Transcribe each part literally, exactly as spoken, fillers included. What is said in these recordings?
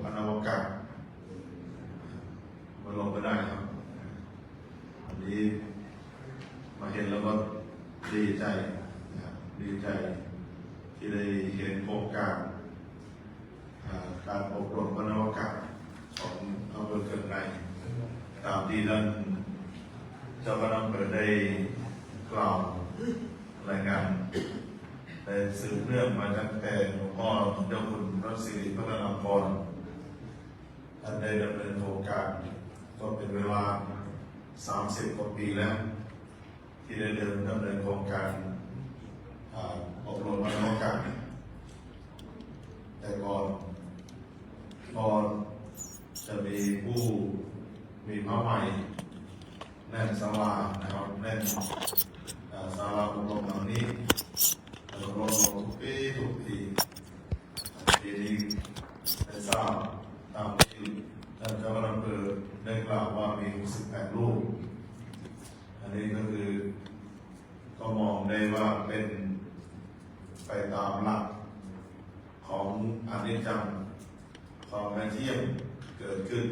พนวกาศ มันลงไม่ได้ครับ อันนี้มาเห็นแล้วก็ดีใจนะครับ ดีใจที่ได้เห็นโครงการ อ่า การอบรมพนวกาศของอำเภอเคืองใน ตามที่ท่านเจ้าคณะอำเภอได้กล่าวรายงาน ได้สืบเนื่องมาตั้งแต่หลวงพ่อเจ้าคุณพระสิริพัฒนพร ท่านได้ดำเนินโครงการ ก็เป็นเวลา สามสิบ กว่าปีแล้ว ที่ได้เดินดำเนินโครงการ อ่า อบรมพนวกาศ แต่ก่อนก็จะมีผู้มีพระใหม่แน่นศาลานะครับ แน่น อ่า ศาลาอบรมหลังนี้ แล้วก็ลดลงทุกปีทุกปี ปีนี้ได้ทราบตามที่ท่านเจ้าคณะอำเภอได้กล่าวว่ามี หกสิบแปด รูป อันนี้ก็คือ ก็มองได้ว่าเป็นไปตามหลักของอนิจจัง ความไม่เที่ยง เกิดขึ้น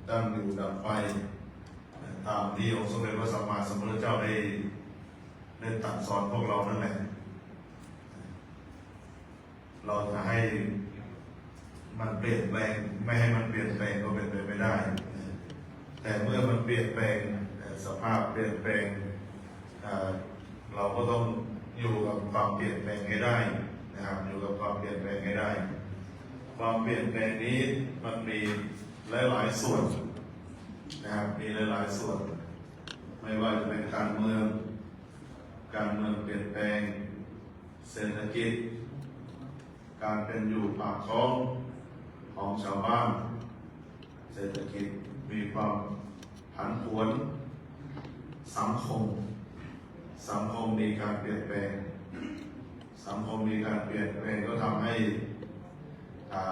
ตั้งอยู่ ดับไป ตามที่องค์สมเด็จพระสัมมาสัมพุทธเจ้าได้ ได้ตรัสสอนพวกเรานั่นแหละ เราจะให้มันเปลี่ยนแปลง ไม่ให้มันเปลี่ยนแปลงก็เป็นไปไม่ได้ แต่เมื่อมันเปลี่ยนแปลง สภาพเปลี่ยนแปลง อ่า เราก็ต้องอยู่กับความเปลี่ยนแปลงให้ได้นะครับ อยู่กับความเปลี่ยนแปลงให้ได้ ความเปลี่ยนแปลงนี้มันมีหลายๆ ส่วนนะครับ มีหลายๆ ส่วน ไม่ว่าจะเป็นการเมือง การเมืองเปลี่ยนแปลง เศรษฐกิจ การเป็นอยู่ปากท้องของชาวบ้าน เศรษฐกิจมีความผันผวน สังคม สังคมมีการเปลี่ยนแปลง สังคมมีการเปลี่ยนแปลงก็ทำให้ อ่า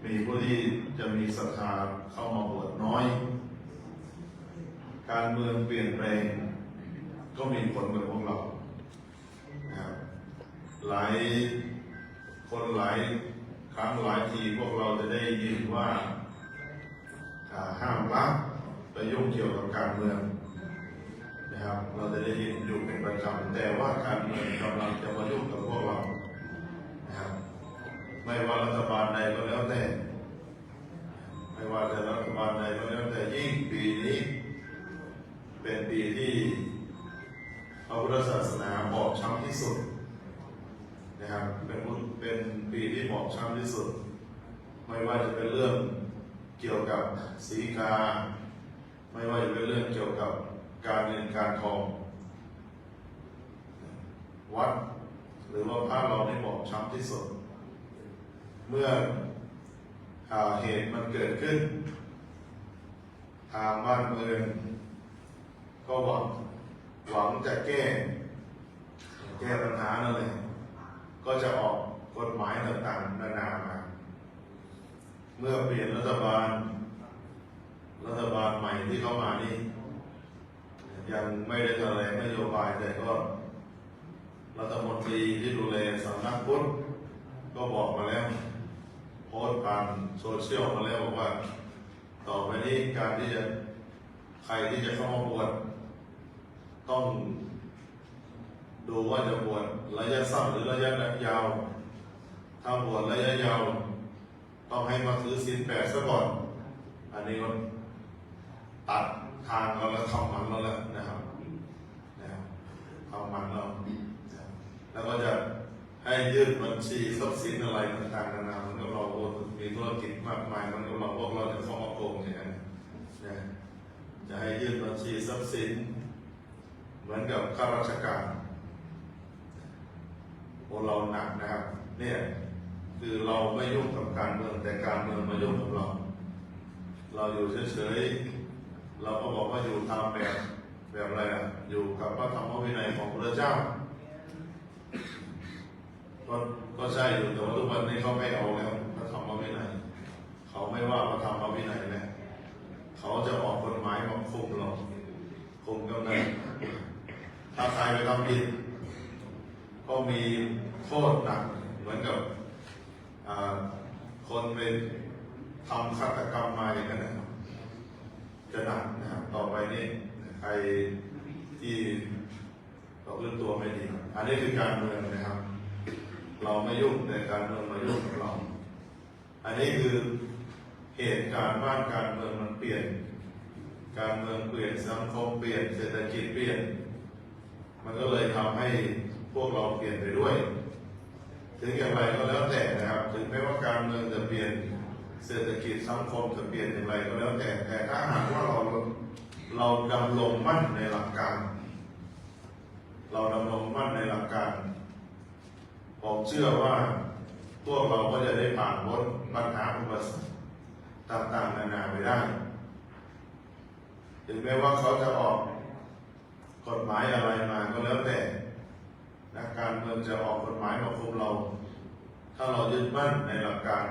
มีผู้ที่จะมีศรัทธาเข้ามาบวชน้อย การเมืองเปลี่ยนแปลง ก็มีผลกับพวกเรานะครับ หลายคนหลายครั้งหลายทีพวกเราจะได้ยินว่า อ่า ห้ามพระไปยุ่งเกี่ยวกับการเมืองนะครับ เราจะได้ยินอยู่เป็นประจำ แต่ว่าการเมืองกำลังจะมายุ่งกับพวกเรานะครับ ไม่ว่ารัฐบาลใดก็แล้วแต่ ไม่ว่าจะรัฐบาลใดก็แล้วแต่ ยิ่งปีนี้ เป็นปีที่พระพุทธศาสนาบอบช้ำที่สุดนะครับ เป็นพุทธ เป็นปีที่บอบช้ำที่สุด ไม่ว่าจะเป็นเรื่องเกี่ยวกับสีกา ไม่ว่าจะเป็นเรื่องเกี่ยวกับการเงินการทอง วัดหรือว่าพระเราได้บอบช้ำที่สุด เมื่อ อ่า เหตุมันเกิดขึ้น ทางบ้านเมืองก็หวัง หวังจะแก้ แก้ปัญหานั่นแหละ ก็จะออกกฎหมายต่างๆ นานามา เมื่อเปลี่ยนรัฐบาล รัฐบาลใหม่ที่เข้ามานี่ ยังไม่ได้แถลงนโยบาย แต่ก็รัฐมนตรีที่ดูแลสำนักพุทธก็บอกมาแล้ว โพสต์ผ่านโซเชียลมาแล้วบอกว่า ต่อไปนี้การที่จะ ใครที่จะเข้ามาบวช ต้องดูว่าจะบวชระยะสั้นหรือระยะยาว ถ้าบวชระยะยาว ต้องให้มาถือศีลแปดซะก่อน อันนี้ก็ตัดทางเราแล้ว ทำหมันเราแล้วนะครับ นะครับ ทำหมันเรา แล้วก็จะให้ยื่นบัญชีทรัพย์สินอะไรต่างๆ นานา เหมือนกับเรา โอ้ มีธุรกิจมากมาย เหมือนกับเรา พวกเราจะเข้ามาโกงอย่างนั้นนะ จะให้ยื่นบัญชีทรัพย์สิน เหมือนกับข้าราชการ โอ้ เราหนักนะครับ เนี่ย คือเราไม่ยุ่งกับการเมือง แต่การเมืองมายุ่งกับเรา เราอยู่เฉยๆ เราก็บอกว่าอยู่ตามแบบ แบบอะไรอ่ะ อยู่กับพระธรรมวินัยของพระเจ้า ก็ ก็ใช่อยู่ แต่ว่าทุกวันนี้เขาไม่เอาแล้ว พระธรรมวินัย เขาไม่ว่าพระธรรมวินัยแล้ว เขาจะออกกฎหมายมาคุมเรา คุมกำเนิด ถ้าใครไปทำผิด ก็มีโทษหนัก เหมือนกับ อ่า คนไป ทำฆาตกรรมมาอย่างนั้นนะครับ จะหนักนะครับ ต่อไปนี่ใครที่ประพฤติตัวไม่ดี อันนี้คือการเมืองนะครับ เราไม่ยุ่ง แต่การเมืองมายุ่งกับเรา อันนี้คือเหตุการณ์บ้านการเมืองมันเปลี่ยน การเมืองเปลี่ยน สังคมเปลี่ยน เศรษฐกิจเปลี่ยน มันก็เลยทำให้พวกเราเปลี่ยนไปด้วย ถึงอย่างไรก็แล้วแต่นะครับ ถึงแม้ว่าการเมืองจะเปลี่ยน เศรษฐกิจสังคมจะเปลี่ยนอย่างไรก็แล้วแต่ แต่ถ้าหากว่าเรา เราดำรงมั่นในหลักการ เราดำรงมั่นในหลักการ ผมเชื่อว่าพวกเราก็จะได้ผ่านพ้นปัญหาอุปสรรคต่างๆนานาไปได้ ถึงแม้ว่าเขาจะออกกฎหมายอะไรมาก็แล้วแต่ นักการเมืองจะออกกฎหมายมาคุมเรา ถ้าเรายึดมั่นในหลักการ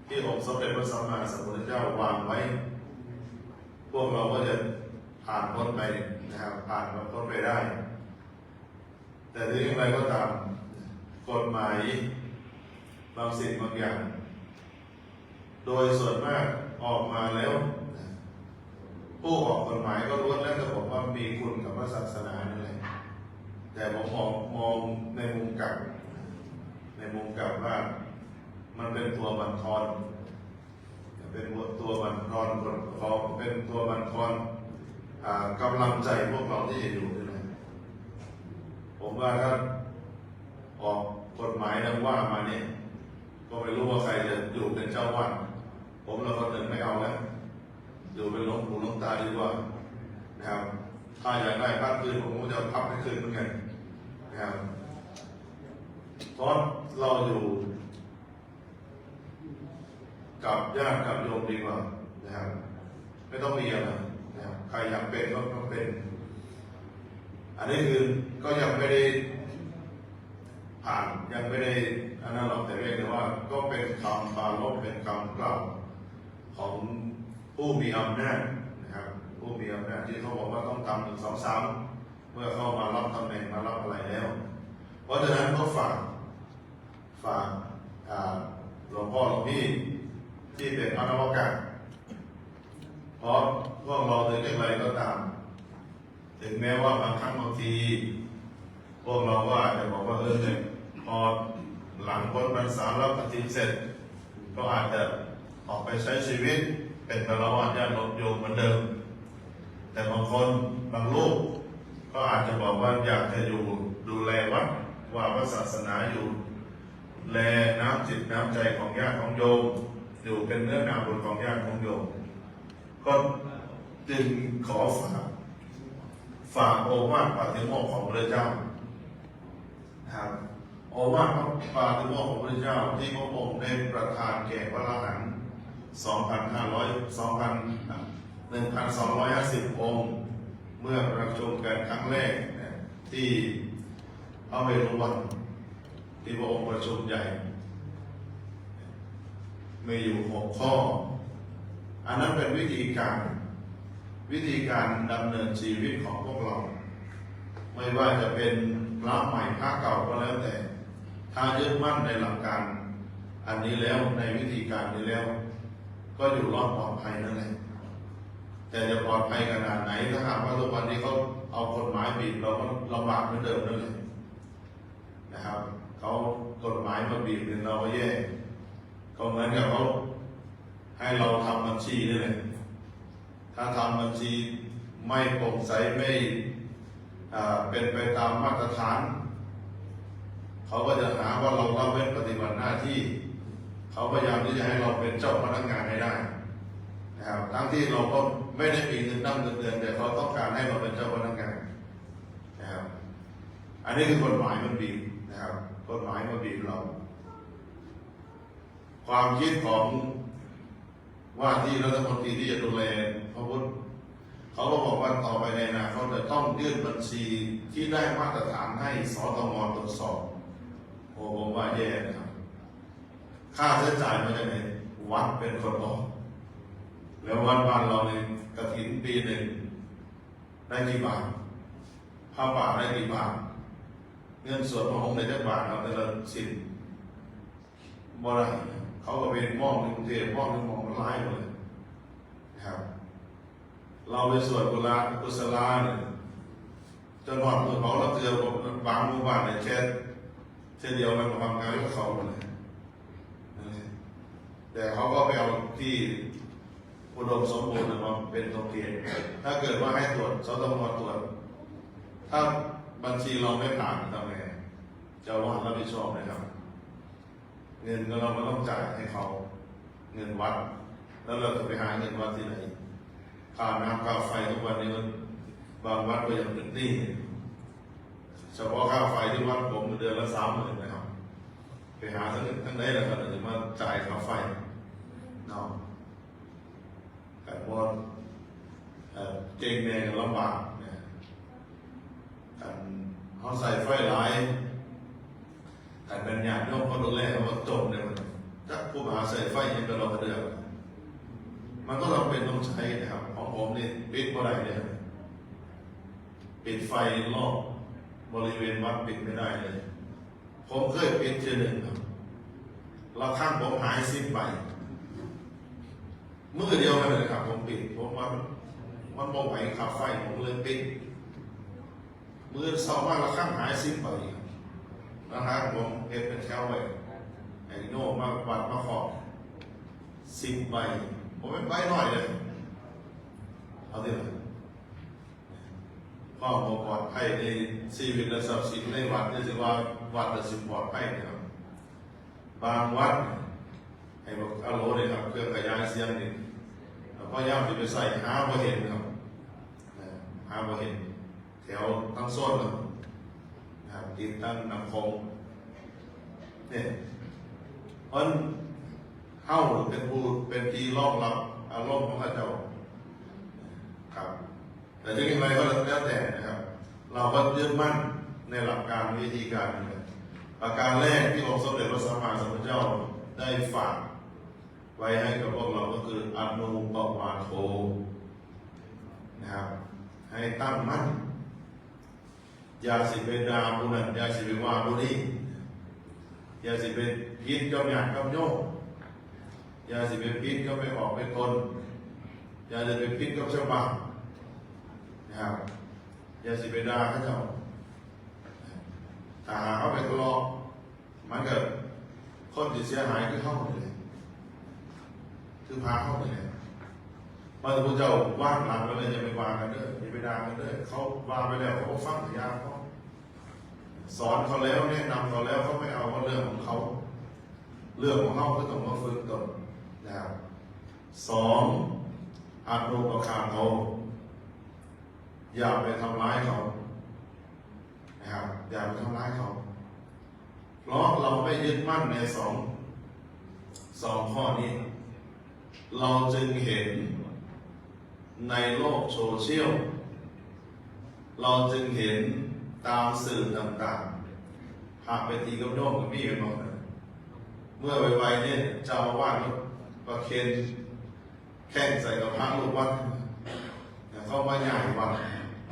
ที่องค์สมเด็จพระสัมมาสัมพุทธเจ้าวางไว้ พวกเราก็จะผ่านพ้นไปนะครับ ผ่านพ้นไปได้ แต่ถึงอย่างไรก็ตาม กฎหมายบางสิ่งบางอย่าง โดยส่วนมากออกมาแล้ว ผู้ออกกฎหมายก็ล้วนแล้วแต่บอกว่ามีคุณกับพระศาสนานั่นแหละ แต่ผมมองมองในมุมกลับ ในมุมกลับว่ามันเป็นตัวบั่นทอน เป็นตัวบั่นทอนคนของเป็นตัวบั่นทอน อ่ากำลังใจพวกเราที่จะอยู่นี่นะ ผมว่าถ้าออกกฎหมายดังว่ามาเนี่ย ก็ไม่รู้ว่าใครจะอยู่เป็นเจ้าวัด ผมละคนหนึ่งไม่เอาแล้ว อยู่เป็นหลวงปู่หลวงตาดีกว่านะครับ ถ้าอยากได้พระคืน ผมก็จะเอาพระไปคืนเหมือนกันนะครับ เพราะเราอยู่กับญาติกับโยมดีกว่านะครับ ไม่ต้องมีอะไรนะครับ ใครอยากเป็นก็ต้องเป็น อันนี้คือก็ยังไม่ได้ผ่าน ยังไม่ได้อันนั้นหรอก แต่เพียงแต่ว่าก็เป็นคำปรารภ เป็นคำกล่าวของผู้มีอำนาจนะครับ ผู้มีอำนาจที่เขาบอกว่าต้องทำหนึ่งสองสาม เมื่อเข้ามารับตำแหน่งมารับอะไรแล้ว เพราะฉะนั้นก็ฝาก ฝาก อ่า หลวงพ่อหลวงพี่ที่เป็นพระนวากาศ เพราะพวกเราถึงอย่างไรก็ตาม ถึงแม้ว่าบางครั้งบางที พวกเราก็อาจจะบอกว่า เออเนี่ย พอหลังพ้นพรรษารับกฐินเสร็จ ก็อาจจะออกไปใช้ชีวิตเป็นฆราวาสญาติโยมเหมือนเดิม แต่บางคนบางรูปก็อาจจะบอกว่าอยากจะอยู่ดูแลวัด ว่าพระศาสนาอยู่ แลน้ำจิตน้ำใจของญาติของโยม อยู่เป็นเนื้อนาบุญของญาติของโยม ก็จึงขอฝาก ฝากโอวาทปาฏิโมกข์ของพระเจ้านะครับ โอวาทปาฏิโมกข์ของพระเจ้าที่พระองค์ได้ประทานแก่พระอรหันต์ สองพันห้าร้อย สองพัน หนึ่งพันสองร้อยห้าสิบ องค์ เมื่อประชุมกันครั้งแรกนะที่พระเวฬุวัน ที่พระองค์ประชุมใหญ่ มีอยู่หกข้อ อันนั้นเป็นวิธีการ วิธีการดำเนินชีวิตของพวกเรา ไม่ว่าจะเป็นพระใหม่พระเก่าก็แล้วแต่ ถ้ายึดมั่นในหลักการอันนี้แล้ว ในวิธีการนี้แล้ว ก็อยู่รอดปลอดภัยนั่นแหละ แต่จะปลอดภัยขนาดไหน ถ้าหากว่าทุกวันนี้เขาเอากฎหมายบีบเราก็ลำบากเหมือนเดิมนั่นแหละนะครับ เขากฎหมายมาบีบเนี่ยเราก็แย่ ก็เหมือนกับเขาให้เราทำบัญชีนี่แหละ ถ้าทำบัญชีไม่โปร่งใส ไม่ อ่า เป็นไปตามมาตรฐาน เขาก็จะหาว่าเราละเว้นปฏิบัติหน้าที่ เขาพยายามที่จะให้เราเป็นเจ้าพนักงานให้ได้นะครับ ทั้งที่เราก็ไม่ได้มีเงินดำเงินเดือน แต่เขาต้องการให้เราเป็นเจ้าพนักงานนะครับ อันนี้คือกฎหมายมันบีบนะครับ กฎหมายมันบีบเรา ความคิดของว่าที่รัฐมนตรีที่จะดูแลพระพุทธ เขาก็บอกว่าต่อไปในอนาคตจะต้องยื่นบัญชีที่ได้มาตรฐานให้ สตง ตรวจสอบ โอ้ ผมว่าแย่นะครับ ค่าใช้จ่ายมาจากไหน วัดเป็นคนออก แล้ววัดบ้านเราในยกฐินปีหนึ่งได้กี่บาท ผ้าป่าได้กี่บาท เงินสวดพระองค์ในจักบาทเราแต่ละสิ้นบ่ได้ เขาก็ไปมองในกรุงเทพฯ มองในหม่องมันหลายหมดเลยนะครับ เราไปสวดกุลากุศลาเนี่ย จนฮอดมื้อเผาลางเทื่อ บางหมู่บ้านเนี่ยแค่เทื่อเดียวมันก็ทำงานกับเขาหมดเลย นั่นแหละ แต่เขาก็ไปเอาที่อุดมสมบูรณ์น่ะมาเป็นตัวเกณฑ์ ถ้าเกิดว่าให้ตรวจ เขาต้องมาตรวจ ถ้าบัญชีเราไม่ผ่านทำไง เจ้าอาวาสรับผิดชอบนะครับ เงินก็เราก็ต้องจ่ายให้เขา เงินวัด แล้วเราจะไปหาเงินวัดที่ไหน ค่าน้ำค่าไฟทุกวันนี้มัน บางวัดก็ยังเป็นหนี้ เฉพาะค่าไฟที่วัดผมเดือนละสามหมื่นนะครับ ไปหาทั้งทั้งไหนแล้วก็จะมาจ่ายค่าไฟเนาะ กันบ่ เอ่อ เก่งแน่ก็ลำบากเนี่ย กันเฮาใส่ไฟหลาย กันเป็นญาติโยมเขาดูแลเขาก็จมเลยมัน จักผู้หาใส่ไฟยังไปรอกระเดือก มันก็จำเป็นต้องใช้นะครับ ของผมนี่ปิดบ่ได้เลย ปิดไฟรอบบริเวณวัดปิดไม่ได้เลย ผมเคยปิดเทื่อหนึ่งครับ ระฆังผมหายสิบใบ มื้อเดียวกันเลยครับ ผมปิด ผมว่ามัน มันบ่ไหวค่าไฟ ผมเลยปิด มื้อเช้ามาระฆังหายสิบใบครับ ระฆังผมเฮ็ดเป็นแถวไว้ ให้โยมมาวัดมาขอ สิบใบ ผมเป็นใบน้อยเลย เอาเถอะ ความบ่ปลอดภัยในชีวิตและทรัพย์สินในวัด นี่สิว่าวัดจะสิปลอดภัยเนี่ยครับ บางวัด ให้บอกฮัลโหลเลยครับ เครื่องขยายเสียงนี่ แล้วพยายามจะไปใส่ หาบ่เห็นครับ นะ หาบ่เห็น แถวทั้งโซนเลยนะครับ ติดตั้งน้ำโขงเนี่ย เพราะฉะนั้นเฮาเป็นผู้ เป็นที่รองรับอารมณ์ของเขาเจ้า ครับ แต่ถึงอย่างไรก็แล้วแต่นะครับ เราก็ยึดมั่นในหลักการวิธีการนี้ ประการแรกที่องค์สมเด็จพระสัมมาสัมพุทธเจ้าได้ฝากไว้ให้กับพวกเราก็คืออนุปปาโท นะครับ ให้ตั้งมั่น อย่าสิไปด่าผู้นั้น อย่าสิไปว่าผู้นี้ อย่าสิไปผิดกับญาติกับโยม อย่าสิไปผิดกับแม่ออกแม่ตน อย่าสิไปผิดกับชาวบ้านนะครับ อย่าสิไปด่าเขาเจ้า ถ้าหากเขาไปทะเลาะ มันก็คนที่เสียหายคือเขานี่แหละ คือพระเขานี่แหละ พระพุทธเจ้าวางหลักไว้เลย อย่าไปว่ากันเด้อ อย่าไปด่ากันเด้อ เขาว่าไปแล้วเขาก็ฟังแต่ยาเขา สอนเขาแล้ว แนะนำเขาแล้ว เขาไม่เอาก็เรื่องของเขา เรื่องของเขาก็ต้องมาฝึกตนนะครับ สอง อนุปคาโท อย่าไปทำร้ายเขานะครับ อย่าไปทำร้ายเขา เพราะเราไม่ยึดมั่นในสอง สองข้อนี้ เราจึงเห็นในโลกโซเชียล เราจึงเห็นตามสื่อต่างๆ พระไปตีกับโยมก็มีเป็นบางครั้ง เมื่อไวๆเนี่ย เจ้าอาวาสก็ประเคนแข้งใส่กับพระลูกวัด เนี่ย เขามาย้ายวัด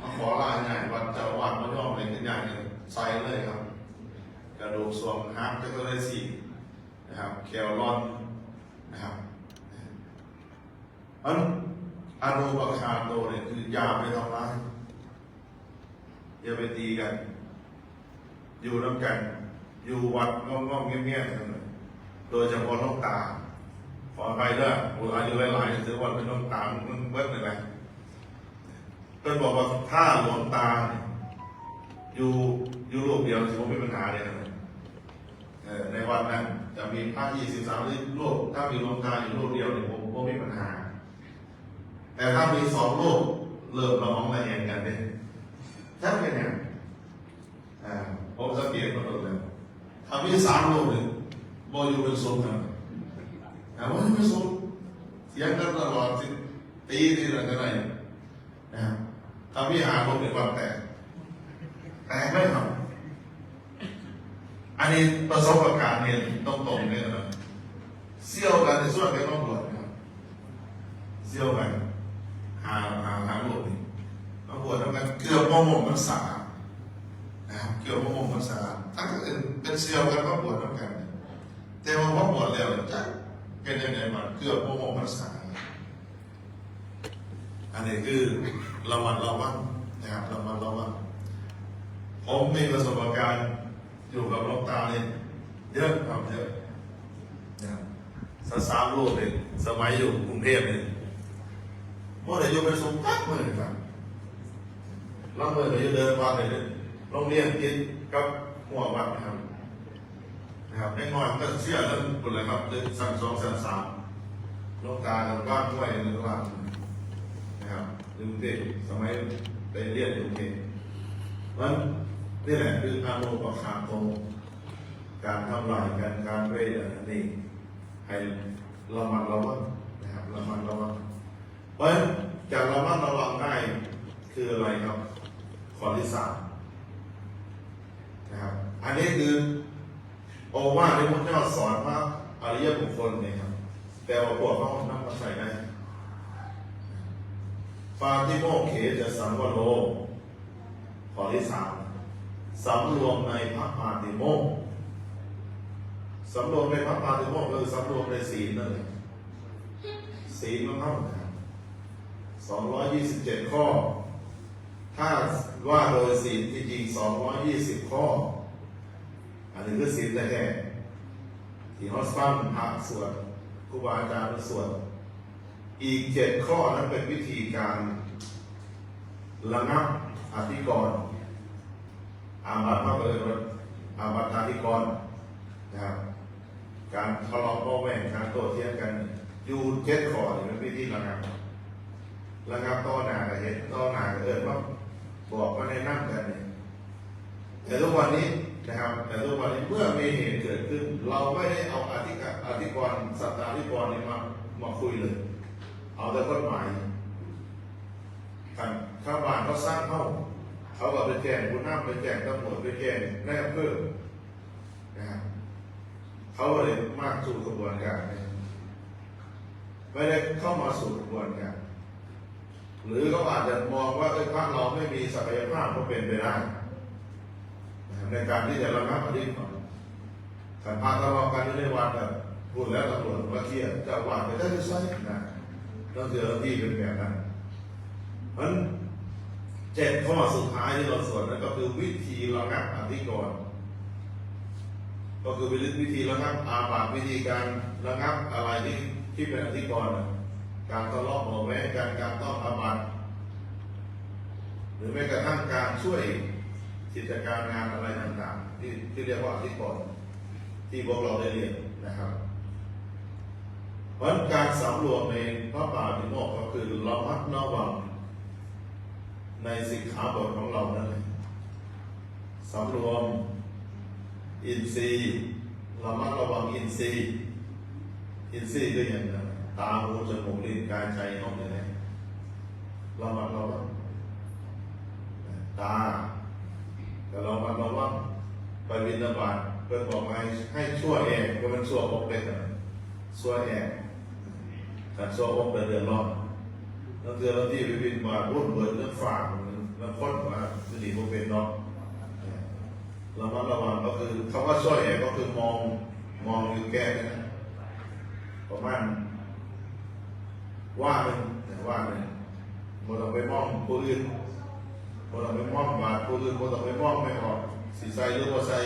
มาขอลาย้ายวัด เจ้าอาวาสบ่ยอมให้ย้าย ใส่เลยครับ กระดูกส่วงหัก จักเท่าใดซี่นะครับ แขวหล่อนนะครับ มัน อนุปคาโทเนี่ยคืออย่าไปทำร้าย อย่าไปตีกัน อยู่นำกัน อยู่วัดง่อมๆเงียบๆกันเลย โดยเฉพาะหลวงตา ขออภัยเด้อ ผู้อายุหลายๆ ถือว่าเป็นหลวงตา มันเบิดเลยนะ เพิ่นบอกว่าถ้าหลวงตาเนี่ย อยู่ อยู่รูปเดียว ถือว่าไม่มีปัญหาเลยนะ เอ่อ ในวัดนั้นจะมีพระยี่สิบสามรูป ถ้ามีหลวงตาอยู่รูปเดียวเนี่ย ผม ผมมีปัญหา แต่ถ้ามีสองรูป เริ่มระหองระแหงกันเนี่ย จักเป็นหยัง อ่า ผมสังเกตมาโดนแล้ว ถ้ามีสามรูปเนี่ย บ่อยู่เป็นสุขนะ อ่า บ่อยู่เป็นสุข เถียงกันตลอด สิตีนี่แหละจะได้ นะครับ ถ้ามีห้ารูปเนี่ย วัดแตก แตกไหมครับ อันนี้ประสบการณ์เนี่ย ตรงๆเนี่ยนะ เสี่ยวกันในส่วนกันต้องบวชนะครับ เสี่ยวกัน หา หา หารูปนี่ มาบวชนำกัน เกือบบ่หมดพรรษา นะครับ เกือบบ่หมดพรรษา ทั้งอื่นเป็นเสี่ยวกันมาบวชนำกัน แต่ว่าพอบวชแล้ว จัก เป็นยังไงบ้างเกือบบ่ฮอดพรรษา อันนี้คือระมัดระวังนะครับ ระมัดระวัง ผมมีประสบการณ์อยู่กับหลวงตาเนี่ยเยอะครับ เยอะนะครับ สามรูปเนี่ย สมัยอยู่กรุงเทพฯเนี่ย บ่ได้อยู่เป็นสุขจักมื้อครับ ลางมื้อก็อยู่เดินวัดเนี่ย โรงเรียนติดกับรั้ววัดนะครับ นะครับ เด็กน้อยมันก็เชื่อเรื่องพุ้นแหละครับ ตึกชั้นสอง ชั้นสาม หลวงตาก็วางไว้ในวัดนะครับ อยู่กรุงเทพฯ สมัยไปเรียนอยู่กรุงเทพฯ มัน นี่แหละคืออาโนปคาโต การทำลายกัน การเวทนานี่ ให้ระมัดระวังนะครับ ระมัดระวัง เพราะฉะนั้นจะระมัดระวังได้คืออะไรครับ ข้อที่สามนะครับ อันนี้คือโอวาทที่พระเจ้าสอนพระอริยบุคคลเนี่ยครับ แต่ว่าพวกเขานำมาใช้ได้ ปาติโมกข์เขจะสังวโร ข้อที่สาม สำรวมในพระปาติโมกข์ สำรวมในพระปาติโมกข์คือสำรวมในศีลนั่นเอง ศีลของเขานะครับ สองร้อยยี่สิบเจ็ด ข้อ ถ้าว่าโดยศีลจริงๆ สองร้อยยี่สิบ ข้อ อันนี้คือศีลแท้ๆ ที่เขาฟังพระสวด ครูบาอาจารย์สวด อีกเจ็ดข้อนั้นเป็นวิธีการระงับอธิกรณ์ อาบัติเขาก็เลยว่าอาบัติอธิกรณ์นะครับ การทะเลาะเบาะแว้ง การโต้เถียงกัน อยู่เจ็ดข้อนี่เป็นวิธีระงับ ระงับต่อหน้าก็เห็น ต่อหน้าก็เอิ้นมาบอกมาแนะนำกันนี่ แต่ทุกวันนี้นะครับ แต่ทุกวันนี้เมื่อมีเหตุเกิดขึ้น เราไม่ได้เอาอธิกะ อธิกรณ์ สัตตาธิกรณ์นี่มา มาคุยเลย เอาแต่กฎหมาย คันชาวบ้านเขาสั่งเขา เขาก็ไปแจ้งผู้นำ ไปแจ้งตำรวจ ไปแจ้งนายอำเภอนะครับ เขาก็เลยมาสู่กระบวนการเนี่ย ไม่ได้เข้ามาสู่กระบวนการ หรือเขาอาจจะมองว่า เอ้ย พระเราไม่มีศักยภาพ ก็เป็นไปได้นะครับ ในการที่จะระงับอธิกรณ์ คันพระทะเลาะกันอยู่ในวัดน่ะ พูดแล้วตำรวจมาเคลียร์ เจ้าอาวาสไปได้ด้วยซ้ำนะ ต้องเจอที่เป็นแบบนั้น เพราะฉะนั้นเจ็ดข้อสุดท้ายที่เราสวดนั้นก็คือวิธีระงับอธิกรณ์ ก็คือวิธีระงับอาบัติ วิธีการระงับอะไรที่ ที่เป็นอธิกรณ์น่ะ การทะเลาะเบาะแว้งกัน การต้องอาบัติ หรือแม้กระทั่งการช่วยกิจการงานอะไรต่างๆ ที่ ที่เรียกว่าอธิกรณ์ ที่พวกเราได้เรียนนะครับ เพราะฉะนั้นการสำรวมในพระปาติโมกข์ก็คือระมัดระวังในสิกขาบทของเรานั่นเอง สำรวมอินทรีย์ ระมัดระวังอินทรีย์ อินทรีย์คืออย่างนั้น ตา หู จมูก ลิ้น กาย ใจของเราเนี่ย ระมัดระวัง ตา ก็ระมัดระวัง ไปบิณฑบาต เพิ่นบอกให้ ให้ชั่วแอ บ่แม่นชั่วหกเด้อ ชั่วแอ คันชั่วหกก็เดือดร้อน ลางเทื่อลางทีไปบิณฑบาต โอ้ย เบิดเงินฝาก ลางคนว่าสิหนีบ่เป็นเนาะ ระมัดระวังก็คือ คำว่าชั่วแอก็คือมอง มองอยู่แค่นั้นนะ ประมาณ วาหนึ่งนะ วาหนึ่ง บ่ต้องไปมองผู้อื่น บ่ต้องไปมองบาตรผู้อื่น บ่ต้องไปมองแม่ออก สิใส่หรือบ่ใส่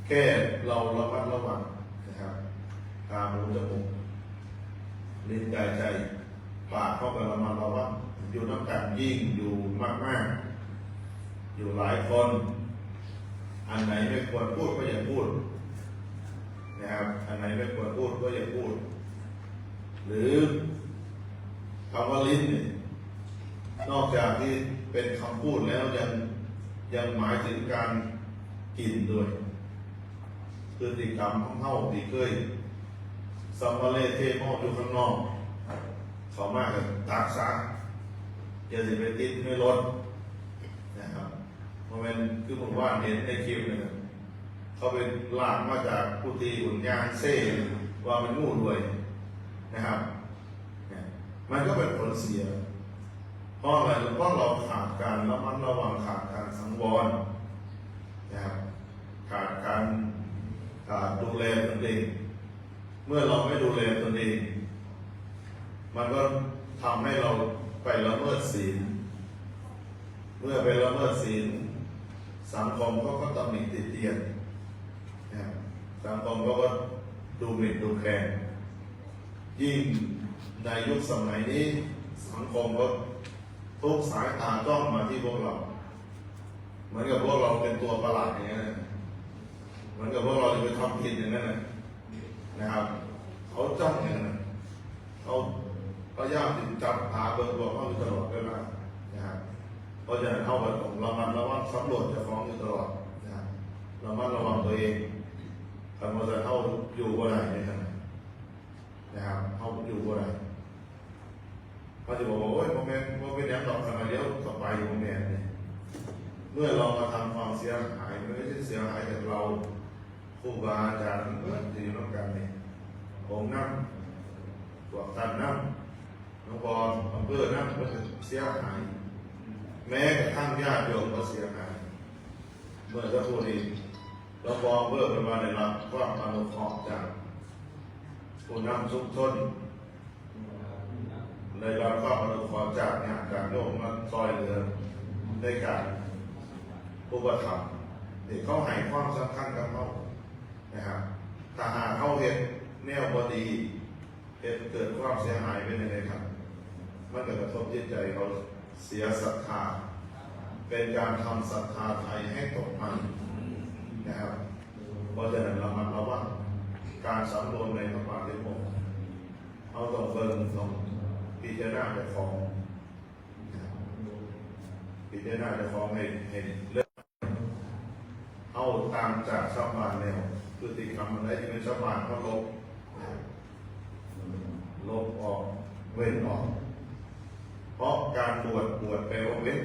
แค่เราระมัดระวังนะครับ ตา หู จมูก ลิ้น กาย ใจ ปากเขาก็ระมัดระวัง อยู่นำกัน ยิ่งอยู่มากๆ อยู่หลายคน อันไหนไม่ควรพูดก็อย่าพูดนะครับ อันไหนไม่ควรพูดก็อย่าพูด หรือคำว่าลิ้นเนี่ย นอกจากที่เป็นคำพูดแล้วยัง ยังหมายถึงการกินด้วย พฤติกรรมของเฮาที่เคย สัมภะเรเทโม อยู่ข้างนอก เข้ามาก็ตักซะ อย่าสิไปติดในรถนะครับ เพราะแม่นคือเมื่อวานเห็นในคลิปนะครับ เขาไปลากมาจากกุฏิ หุ่นยางเซ่ ว่ามันงูด้วยนะครับ เนี่ย มันก็เป็นผลเสีย เพราะอะไร เพราะเราขาดการระมัดระวัง ขาดการสังวรนะครับ ขาดการ ขาดดูแลตนเอง เมื่อเราไม่ดูแลตนเอง มันก็ทำให้เราไปละเมิดศีล เมื่อไปละเมิดศีล สังคมก็ก็ตำหนิติเตียนนะครับ สังคมก็ก็ดูหมิ่นดูแคลน ยิ่งในยุคสมัยนี้ สังคมก็ทุกสายตาจ้องมาที่พวกเรา เหมือนกับพวกเราเป็นตัวประหลาดอย่างนั้นนะเหมือนกับพวกเราจะไปทำผิดอย่างนั้นนะนะครับ เขาจ้องอย่างนั้นนะเขาพยายามติดจับตาเบิ่งพวกเราอยู่ตลอดเวลานะครับ เพราะฉะนั้นเราก็ต้องระมัดระวังสำรวจเจ้าของอยู่ตลอดนะครับ ระมัดระวังตัวเอง ถ้าบ่ซั้นเราอยู่บ่ได้นะครับ นะครับ เราอยู่บ่ได้ เขาจะบอกว่า โอ้ย บ่แม่น บ่เป็นหยังดอก ขนาดเดียวก็ไป บ่แม่นนี่ เมื่อเรากระทำความเสียหาย มันไม่ใช่เสียหายแต่เรา ครูบาอาจารย์เพิ่นอยู่นำกันนี่ ผมนำ พวกท่านนำ หลวงพ่ออำเภอนำ เพิ่นก็เสียหาย แม้กระทั่งญาติโยมก็เสียหาย เมื่อสักครู่นี้ หลวงพ่ออำเภอเพิ่นว่าได้รับความอนุเคราะห์จากผู้นำชุมชน ได้รับความอนุเคราะห์จากญาติจากโยมมาช่วยเหลือในการอุปถัมภ์ นี่เขาให้ความสำคัญกับเรานะครับ ถ้าหากเราเฮ็ดแนวบ่ดี เฮ็ดเกิดความเสียหายเป็นจั่งใดครับ มันก็กระทบจิตใจเขา เสียศรัทธา เป็นการทำศรัทธาไทยให้ตกต่ำนะครับ เพราะฉะนั้นระมัดระวัง การสำรวมในพระปาฏิโมกข์ เราต้องเบิ่ง ต้องพิจารณาเจ้าของ พิจารณาเจ้าของให้ ให้เลิก เราต่างจากชาวบ้านแล้ว พฤติกรรมอันใดที่เป็นชาวบ้านเราลบ ลบออก เว้นออก เพราะการบวช บวชแปลว่าเว้น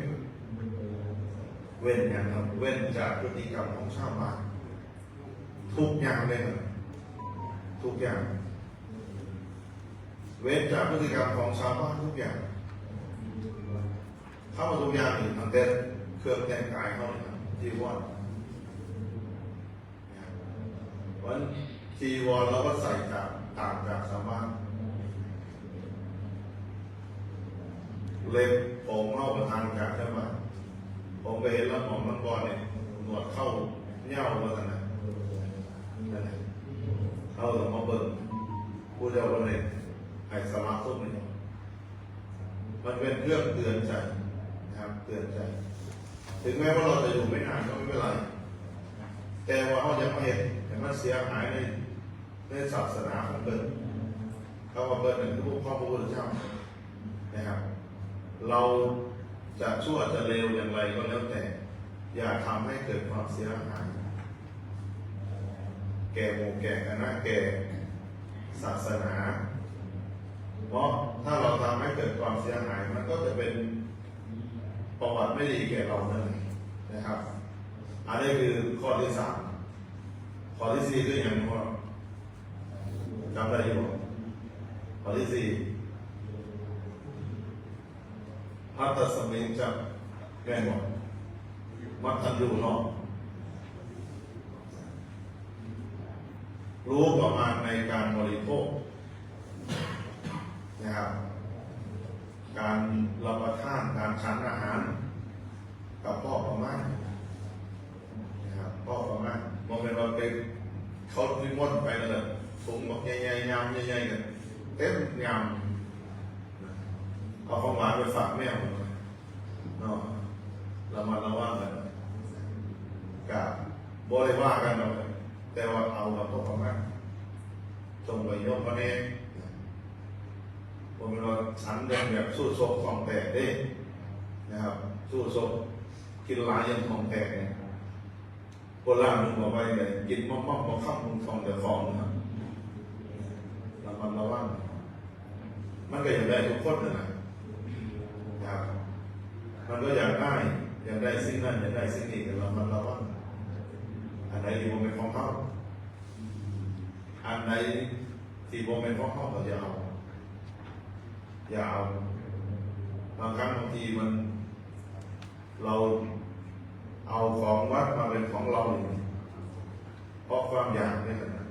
เว้นหยังครับ เว้นจากพฤติกรรมของชาวบ้าน ทุกอย่างเลยครับ ทุกอย่าง เว้นจากพฤติกรรมของชาวบ้านทุกอย่าง เข้ามาทุกอย่างนี่ ตั้งแต่เครื่องแต่งกายเขาเลยครับ จีวร เพราะฉะนั้นจีวรเราก็ใส่จาก ต่างจากชาวบ้าน เล็บผมเราก็ต่างจากชาวบ้าน ผมไปเห็นลางหม่องลางบ่อนนี่ หนวดเข้าเย้าว่าซั่นน่ะ นั่นแหละ เราต้องมาเบิ่ง ผู้เจ้าเพิ่นให้ ให้สละสมนี่ มันเป็นเครื่องเตือนใจนะครับ เตือนใจ ถึงแม้ว่าเราจะอยู่ไม่นานก็ไม่เป็นไร แต่ว่าเราอย่ามาเฮ็ดให้มันเสียหายใน ในศาสนาของเพิ่น คำว่าเพิ่นนั่นคือองค์พระพุทธเจ้านะครับ เราจะชั่วจะเลวอย่างไรก็แล้วแต่ อย่าทำให้เกิดความเสียหาย แก่หมู่แก่คณะ แก่ศาสนา เพราะถ้าเราทำให้เกิดความเสียหาย มันก็จะเป็นประวัติไม่ดีแก่เรานั่นเองนะครับ อันนี้คือข้อที่สาม ข้อที่สี่คือหยังพ่อ จำได้อยู่บ่ ข้อที่สี่ ภัตตสมิงจะ แม่นบ่ มัตตัญญูเนาะ รู้ประมาณในการบริโภคนะครับ การรับประทาน การฉันอาหาร กับพอประมาณนะครับ พอประมาณ บ่แม่นว่าไป เขานิมนต์ไปแล้วก็ถุงบักใหญ่ๆ ยามใหญ่ๆ กันเต็มยาม เอาของหวานไปฝากแมวเนาะ ระมัดระวังกัน กะบ่ได้ว่ากันดอก แต่ว่าเอากับพอประมาณ จงไปยกมาแน่ บ่แม่นว่าฉันเรื่องแบบสู้ซกท้องแตกเด้นะครับ สู้ซกกินหลายจนท้องแตกเนี่ย โบราณเพิ่นบอกว่าจั่งใด กินม่อมๆ บ่ค่ำมึงท้องเจ้าของนะครับ ระมัดระวัง มันก็อยากได้ทุกคนนั่นแหละครับ มันก็อยากได้ อยากได้สิ่งนั้น อยากได้สิ่งนี้ ก็ระมัดระวัง อันใดที่บ่แม่นของเรา อันใดที่บ่แม่นของเราก็อย่าเอา อย่าเอา บางครั้งบางทีมัน เราเอาของวัดมาเป็นของเราเอง เพราะความอยากเนี่ยนะ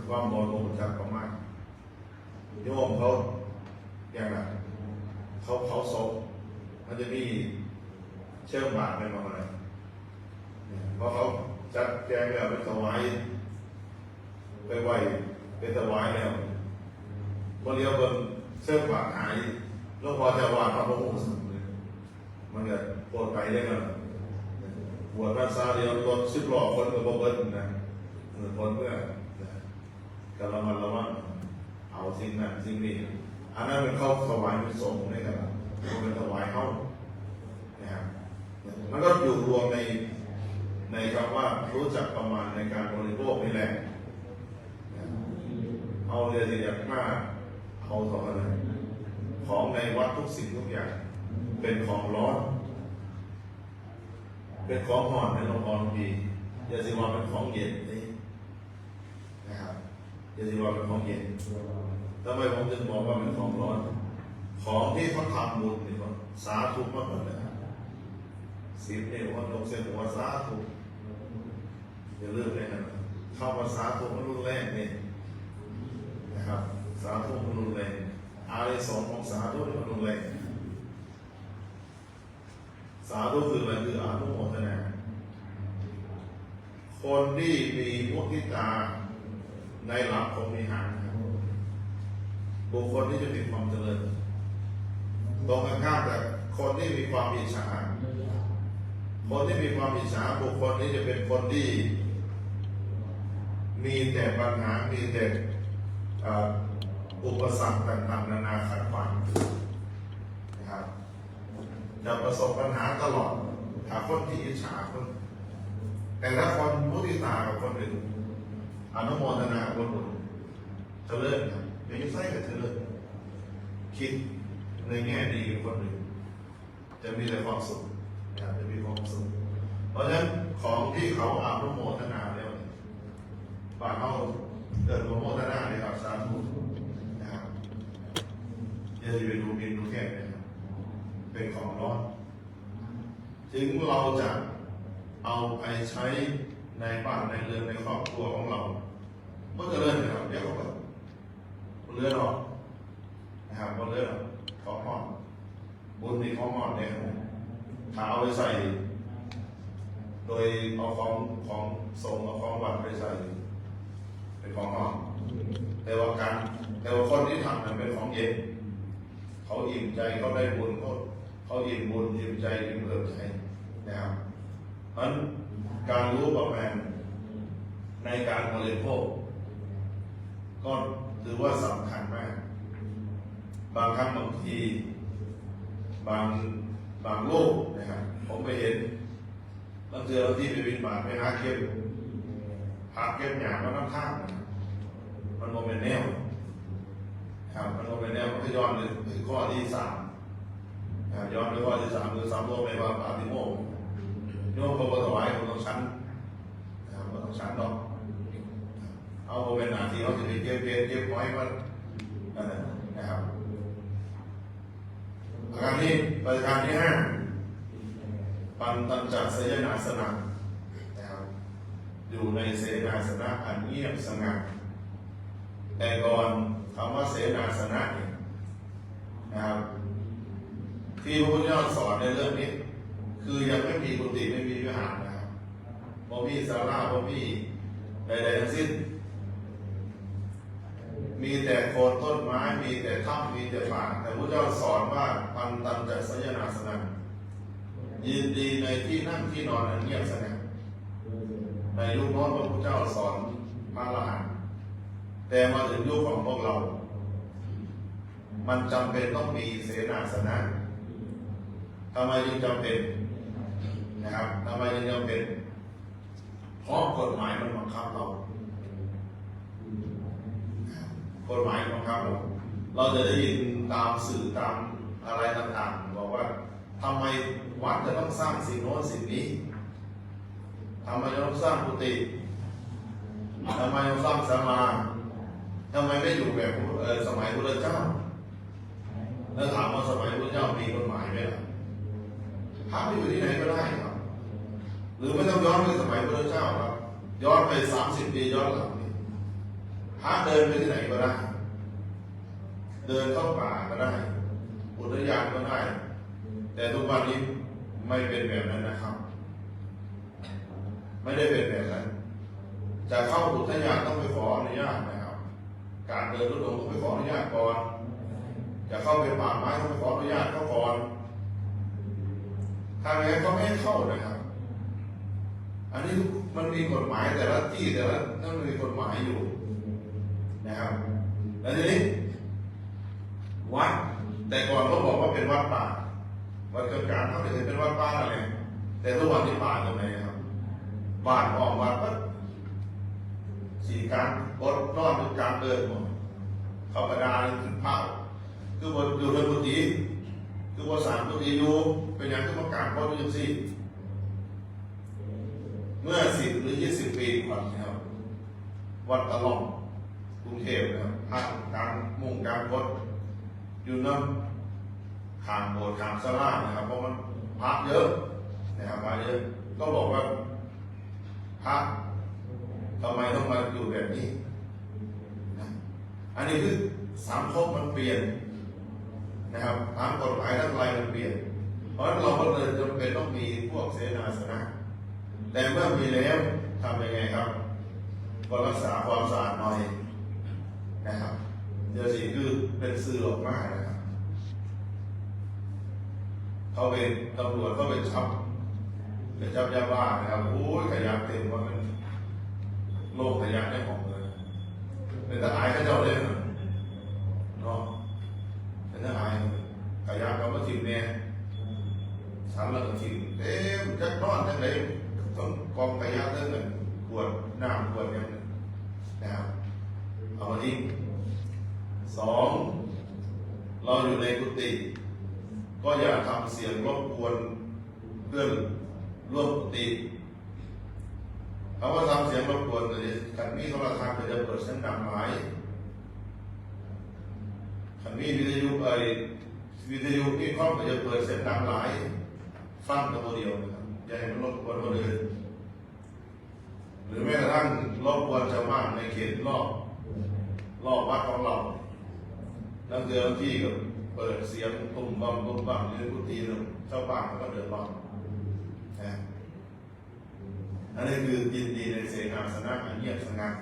ความบ่รู้จักประมาณ โยมเขาอย่างนั้นเขาเผาศพ มันจะมีเชิงบาตรเป็นของอะไรเนี่ยพอเขาจัดแจงแล้วไปถวาย ไปไหว้ไปถวายแล้วพอเลี้ยวเบิ่งเชิงบาตรหายหลวงพ่อเจ้าอาวาสมาบ่ฮู้ซ้ำเลย มันก็โพดไปเลยครับบวชพรรษาเดียวรถสิบล้อขนก็บ่เบิดนะเออขนเมื่อนะก็ระมัดระวังเอาสิ่งนั้นสิ่งนี้อันนั้นเป็นเขาถวายเป็นสงฆ์นี่ครับมันเป็นถวายเขานะครับมันก็อยู่รวมในในคำว่ารู้จักประมาณในการบริโภคนี่แหละเอาเรียนอยากมากเอาสองอันนั้นของในวัดทุกสิ่งทุกอย่าง เป็นของร้อน เป็นของร้อนในหลวงพ่อหลวงพี่อย่าสิว่าเป็นของเย็นนี่นะครับอย่าสิว่าเป็นของเย็นทำไมผมจึงบอกว่าเป็นของร้อน ของที่เขาทำบุญนี่ก็สาธุมาหมดเลยสิบเนี่ยว่ายกเส้นหัวสาธุอย่าลืมเลยนะคำว่าสาธุมันรุนแรงเนี่ยนะครับสาธุมันรุนแรงอานิสงส์ของสาธุนี่มันรุนแรง สาธุคืออะไรคืออนุโมทนา คนที่มีมุทิตาในหลักพรหมวิหารนะครับบุคคลที่จะมีความเจริญตรงกันข้ามกับคนที่มีความอิจฉา คนที่มีความอิจฉาบุคคลนี้จะเป็นคนที่ มีแต่ปัญหา มีแต่เอ่ออุปสรรคต่างๆนานาขัดขวางนะครับ จะประสบปัญหาตลอดถ้าคนที่อิจฉาคนแต่ถ้าคนมุทิตากับคนอื่นอนุโมทนากับคนอื่นเจริญครับไม่ใช่ก็เจริญคิดในแง่ดีกับคนอื่นจะมีแต่ความสุขนะครับจะมีความสุข เพราะฉะนั้นของที่เขาอนุโมทนาแล้วเนี่ยบ้านเขาเกิดอนุโมทนาเลยครับสาธุนะครับอย่าไปดูหมิ่นดูแคลนนะครับเป็นของร้อน ถึงเราจะเอาไปใช้ในบ้านในเรือนในครอบครัวของเราก็เจริญนะครับเดี๋ยวเขาก็เลือนออกนะครับก็เลือนออกของร้อนบุญนี่ของร้อนเนี่ยถ้าเอาไปใส่ โดยเอาของของสงฆ์เอาของวัดไปใส่เป็นของร้อนแต่ว่าการแต่ว่าคนที่ทำนั้นเป็นของเย็น เขาอิ่มใจเขาได้บุญเขาเขาอิ่มบุญอิ่มใจอิ่มเอิบใจนะครับเพราะฉะนั้นการรู้ประมาณในการบริโภค ก็ถือว่าสำคัญมาก บางครั้งบางทีบางบางโลกนะครับผมไปเห็นบางเทื่อที่ไปบิณฑบาตไปหาเก็บผักเก็บหญ้ามาน้ำทางมันบ่แม่นแนวครับมันบ่แม่นแนวมันก็ย้อนไปถึงข้อที่สามครับย้อนไปข้อที่สามคือสำรวมในว่าปาติโมกข์โยมเขาบ่ถวายเขาต้องฉันนะครับเขาต้องฉันดอกเอาบ่เป็นหน้าที่เขาจะไปเก็บเห็ดเก็บหอยมันนั่นแหละนะครับ ประการที่ประการที่ห้าปันตัญจสยนาสนะนะครับอยู่ในเสนาสนะอันเงียบสงัดแต่ก่อนคำว่าเสนาสนะเนี่ยนะครับที่พระพุทธเจ้าสอนในเรื่องนี้ คือยังไม่มีกุฏิไม่มีวิหารนะครับบ่มีศาลาบ่มีใดๆทั้งสิ้น มีแต่โคนต้นไม้ มีแต่ถ้ำมีแต่ป่า แต่พระเจ้าสอนว่าปันตัญจสยนาสนังยินดีในที่นั่งที่นอนอันเงียบสงัดในยุคโน้นพระพุทธเจ้าสอนพระอรหันต์แต่มาถึงยุคของพวกเรา มันจำเป็นต้องมีเสนาสนะทำไมจึงจำเป็นนะครับทำไมจึงจำเป็น เพราะกฎหมายมันบังคับเรากฎหมายบังคับเราเราจะได้ยินตามสื่อตามอะไรต่างๆบอกว่าทำไมวัดจะต้องสร้างสิ่งโน้นสิ่งนี้ทำไมต้องสร้างกุฏิทำไมต้องสร้างศาลาทำไมไม่อยู่แบบเอ่อสมัยพระเจ้าแล้วถามว่าสมัยพระเจ้ามีกฎหมายไหมล่ะพระอยู่ที่ไหนก็ได้ครับ หรือไม่ต้องย้อนไปสมัยพระเจ้าครับย้อนไปสามสิบปีย้อนหลังนี่ หาเดินไปที่ไหนก็ได้ เดินเข้าป่าก็ได้ อุทยานก็ได้ แต่ทุกวันนี้ไม่เป็นแบบนั้นนะครับ ไม่ได้เป็นแบบนั้น จะเข้าอุทยานต้องไปขออนุญาตนะครับ การเดินธุดงค์ต้องไปขออนุญาตก่อน จะเข้าไปป่าไม้ต้องไปขออนุญาตเขาก่อน ถ้าไม่งั้นเขาไม่ให้เข้านะครับ อันนี้มันมีกฎหมายแต่ละที่แต่ละนั่นมันมีกฎหมายอยู่นะครับ แล้วทีนี้ วัด แต่ก่อนก็บอกว่าเป็นวัดป่า วัดเกิดการเขาเรียกเป็นวัดป่าอะไร แต่ทุกวันนี้ป่าตรงไหนครับ บ้านอ้อมวัดปั๊บ สีกลางกดนอนอยู่กลางเดินหมด เขากระดาษขึ้นเผา คือบ่อยู่ในกุฏิคือบ่สร้างกุฏิอยู่ เป็นอย่างที่ประกาศว่าอยู่จังซี่ เมื่อสิบหรือยี่สิบปีก่อนนะครับ วัดตะล่อมกรุงเทพนะครับ พระกลางมุงกลางกดอยู่น้ำข้างโบสถ์ข้างศาลานะครับ เพราะมันพระเยอะนะครับ พระเยอะ ก็บอกว่า พระทำไมต้องมาอยู่แบบนี้นะ อันนี้คือสังคมมันเปลี่ยนนะครับ ทั้งกฎหมายทั้งอะไรมันเปลี่ยน เพราะฉะนั้นเราก็เลยจำเป็นต้องมีพวกเสนาสนะ แต่เมื่อมีแล้วทำยังไงครับ ก็รักษาความสะอาดหน่อยนะครับ เดี๋ยวสิคือเป็นสื่อออกมานะครับ เขาเป็นตำรวจเขาเป็นจับเป็นจับยาบ้านะครับ โอ้ย ขยะเต็มว่ามันโลกขยะในห้องเลย เป็นตาอายเขาเจ้าเลยนะเนาะ เป็นตาอาย ขยะก็มาทิ้งแน่ สันแล้วก็ทิ้งเต็มจักนอนจังได๋ ต้องกองขยะเท่านั้น ขวดน้ำขวดหยังนะครับ เอามาทิ้ง สอง เราอยู่ในกุฏิ ก็อย่าทำเสียงรบกวนเพื่อนร่วมกุฏิ คำว่าทำเสียงรบกวนเนี่ย คันมีโทรทัศน์ก็จะเปิดเสียงดังหลาย คันมีวิทยุ เอ่ย วิทยุมีคอมก็จะเปิดเสียงดังหลาย ฟังแต่คนเดียวนะครับ อย่าให้มันรบกวนคนอื่น หรือแม้กระทั่งรบกวนชาวบ้านในเขตรอบ รอบวัดของเรา แล้วเจอที่ก็เปิดเสียงตุ้มบั้มตุ้มบั้มอยู่ในกุฏิ ชาวบ้านก็เดือดร้อนนะ อันนี้คือยินดีในเสนาสนะอันเงียบสงัด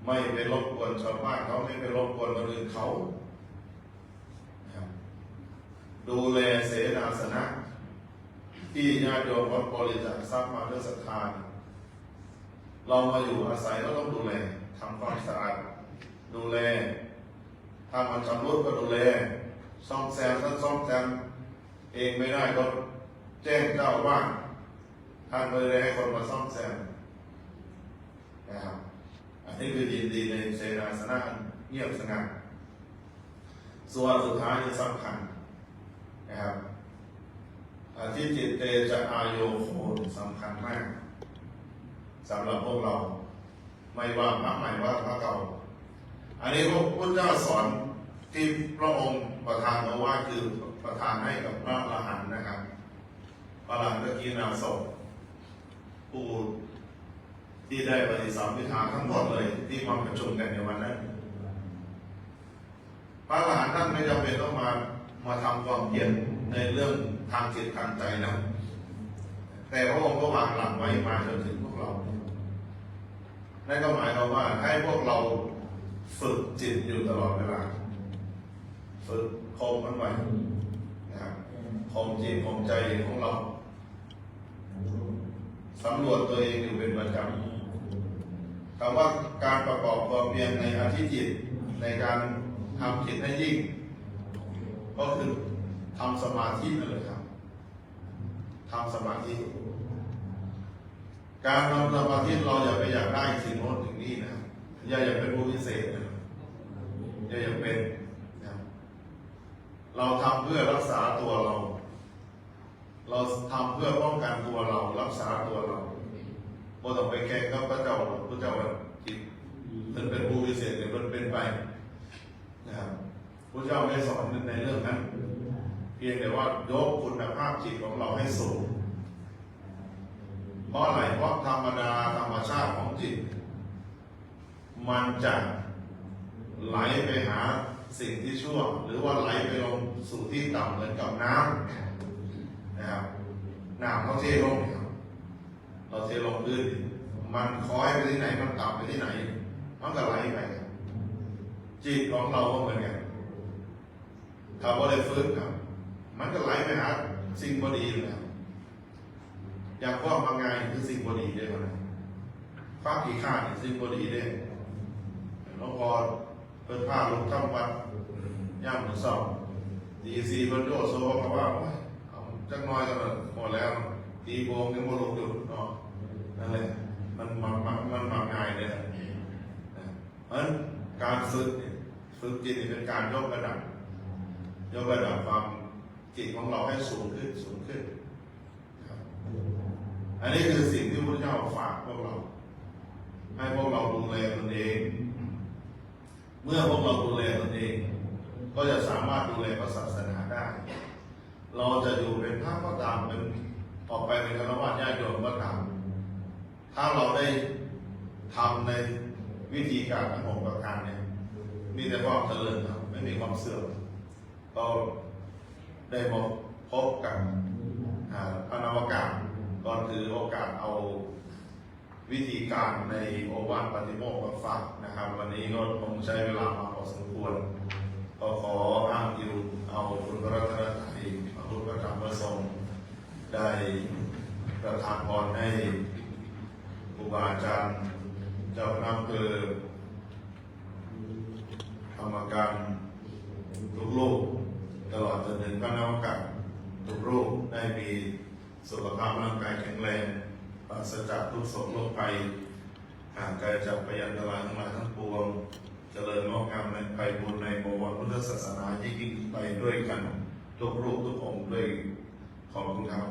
ไม่ไปรบกวนชาวบ้านเขา ไม่ไปรบกวนคนอื่นเขานะครับ ดูแลเสนาสนะ ที่ญาติโยมวัดบริจาคทรัพย์มาด้วยศรัทธา เรามาอยู่อาศัยก็ต้องดูแล ทำความสะอาด ดูแล ถ้ามันชำรุดก็ดูแล ซ่อมแซม ถ้าซ่อมแซมเองไม่ได้ก็แจ้งเจ้าอาวาส ท่านก็จะได้ให้คนมาซ่อมแซมนะครับ อันนี้คือยินดีในเสนาสนะเงียบสงัด ส่วนสุดท้ายนี่สำคัญนะครับ อธิจิตเตจะอาโยโคสำคัญมากสำหรับพวกเรา ไม่ว่าพระใหม่ว่าพระเก่า อันนี้พระพุทธเจ้าสอนที่พระองค์ประทานเอาไว้คือประทานให้กับพระอรหันต์นะครับ พระอรหันต์ก็คือนาศพผู้ที่ได้ปฏิสัมภิทาทั้งหมดเลยที่มาประชุมกันในวันนั้น พระอรหันต์ท่านไม่จำเป็นต้องมามาทำความเพียรในเรื่องทางจิตทางใจนะ แต่พระองค์ก็วางหลักไว้มาจนถึงพวกเรา นั่นก็หมายความว่าให้พวกเราฝึกจิตอยู่ตลอดเวลา ฝึกข่มมันไว้นะครับ ข่มจิตข่มใจของเรา สำรวจตัวเองอยู่เป็นประจำ คำว่าการประกอบความเพียรในอธิจิต ในการทำจิตให้ยิ่ง ก็คือทำสมาธินั่นแหละครับ ทำสมาธิ การทำสมาธิเราอย่าไปอยากได้สิ่งโน้นสิ่งนี้นะ อย่าอยากเป็นผู้พิเศษนะ อย่าอยากเป็นนะ เราทำเพื่อรักษาตัวเรา เราทำเพื่อป้องกันตัวเรา รักษาตัวเรา บ่ต้องไปแข่งกับพระเจ้าหรอก พระเจ้าจิตมันเป็นผู้พิเศษแต่มันเป็นไปนะครับ พระเจ้าไม่สอนในเรื่องนั้น เพียงแต่ว่ายกคุณภาพจิตของเราให้สูง เพราะอะไร เพราะธรรมดาธรรมชาติของจิต มันจะไหลไปหาสิ่งที่ชั่ว หรือว่าไหลไปลงสู่ที่ต่ำเหมือนกับน้ำนะครับ น้ำเขาเทลงเนี่ยครับ เราเทลงพื้น มันคอยไปที่ไหน มันต่ำไปที่ไหน มันก็ไหลไป จิตของเราก็เหมือนกัน ถ้าบ่ได้ฝึกครับ มันก็ไหลไปหาสิ่งบ่ดีเลยครับ อย่างความมักง่ายคือสิ่งบ่ดีเด้อครับ ความขี้ข้านนี่สิ่งบ่ดีเด้อ หลวงพ่อเพิ่นพาลูกทำวัด ยามมื้อเช้า ตีสี่เพิ่นโยโสว่า โอ้ย เอาจักหน่อยก็หมดแล้ว ตีโมงยังบ่ลุกอยู่เนาะ นั่นแหละ มัน มัน มัน มันมักง่ายเด้อ นะ เพราะฉะนั้นการฝึกเนี่ย ฝึกจิตเนี่ยเป็นการยกระดับ ยกระดับความจิตของเราให้สูงขึ้น สูงขึ้น ครับ อันนี้คือสิ่งที่พระพุทธเจ้าฝากพวกเรา ให้พวกเราดูแลตนเอง เมื่อพวกเราดูแลตนเอง ก็จะสามารถดูแลพระศาสนาได้ เราจะอยู่เป็นพระก็ตาม เป็น ออกไปเป็นฆราวาสญาติโยมก็ตาม ถ้าเราได้ทำในวิธีการทั้งหกประการเนี่ย มีแต่ความเจริญครับ ไม่มีความเสื่อม ก็ได้มาพบกับ อ่า พระนวากาศ ก็ถือโอกาสเอาวิธีการในโอวาทปาฏิโมกข์มาฝากนะครับ วันนี้ก็คงใช้เวลามาพอสมควร ก็ขออ้างอิงเอาคุณพระรัตนตรัย พระพุทธพระธรรมพระสงฆ์ ได้ประทานพรให้ครูบาอาจารย์ เจ้าคณะอำเภอ กรรมการทุกรูป ตลอดจนถึงพระนวากาศทุกรูป ได้มีสุขภาพร่างกายแข็งแรง ปราศจากทุกข์โศกโรคภัย ห่างไกลจากพยันตรายทั้งหลายทั้งปวง เจริญงอกงามในไพบูลย์ในบวรพุทธศาสนายิ่งๆขึ้นไปด้วยกันทุกรูปทุกองค์ด้วย ขอบคุณครับ